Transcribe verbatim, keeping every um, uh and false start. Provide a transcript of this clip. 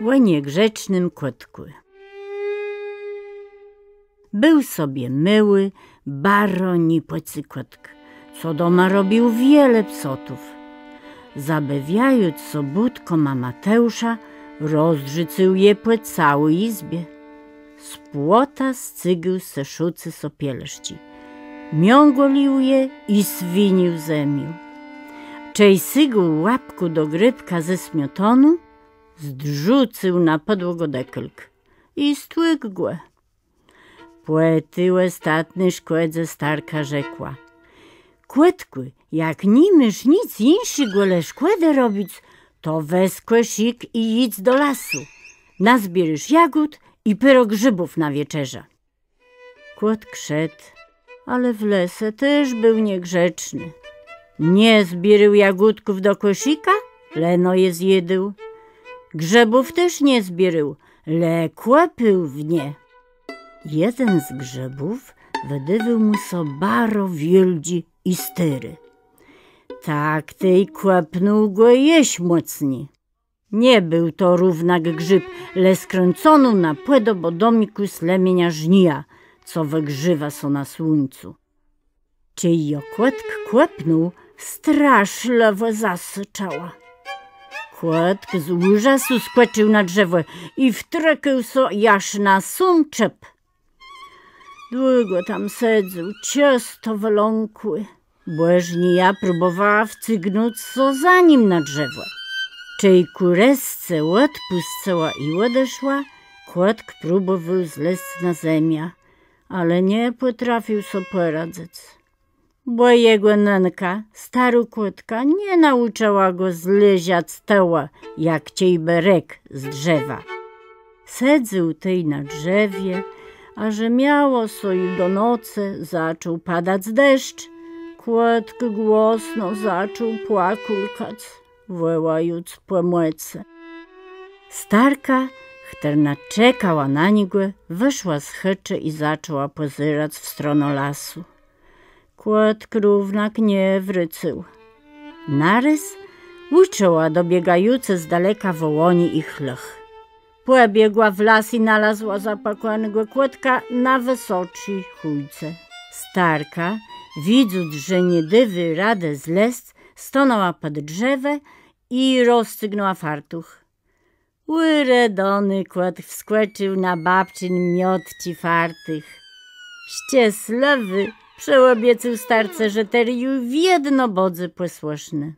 Ò niegrzecznym kòtkù. Béł sobie miłi, baro nipòczi kòtk, co doma robił wiele psotów. Zabôwiając sã bótkama Mateùsza, rozrzucył je pò całi jizbie. Z płota scygł sëszącé sã pielëszczi. Miãgòlił je i swinił zemią. Czej sygôł łapką do grôpka ze smiotoną, zdrzucył na pòdłogã dekelk i stłëkł gò. Pò ti òstatny szkòdze starka rzekła: Kòtkù, jak ni môsz nic jinszégò le szkòdë robic, to wez kòszik i jidz do lasu. Nazbiérôsz jagód i pôrã grzëbów na wieczerzã. Kòtk szedł, ale w lese téż béł niegrzeczny. Nie zbiérôł jagódków do kòszika, leno je zjôdôł. Grzëbów téż nie zbiérôł, le kòpôł w nie. Jeden z grzëbów wëdôwôł mù sã baro wiôldżi i stôri. Tak tej kòpnął gò jesz mòcni. Nie béł to równak grzib, le skrãconô na pòdobã domikù slëmienia żnija, co wëgrzéwa sã na słuńcu. Czej jã kòtk kòpnął, straszlëwò zasëczała. Kòtk z ùrzasu skòcził na drzewò i wtrëkôł sã jaż na sóm czëp. Długò tam sedzôł, czësto wëlãkłi, bò żnija próbòwała wcygnąc sã za nim na drzewò. Czej kùreszce òdpùscëła i òdeszła, kòtk próbòwôł zlezc na zemiã, ale nie pòtrafił so pòradzëc. Bò jegò nënka, starô kòtka, nie naùczëła gò zlezac tëłã, jak czejbë rek z drzewa. Sedzôł tej na drzewie, a że miało sã ju do nocë, zaczął padac deszcz. Kòtk głosno zaczął płakùlkac, wòłając pòmòcë. Starka, chtërna czekała na niegò, wëszła z chëczë i zaczãła pòzerac w stronã lasu. Kòtk równak nie wrócył. Narôz ùczëła dobiegającé z daleka wòłanié i chlëch. Pòbiegła w las i nalazła zapłakónégò kòtka na wësoczi chójce. Starka, widząc, że nie dôwô radë zlezc, stanãła pòd drzewã i rozcygnãła fartuch. Ùredowóny kòtk wskòcził na babcin miotczi fartuch. Szczeslëwi, przëòbiecôł starce, że terô ju wiedno bãdze pòsłëszny.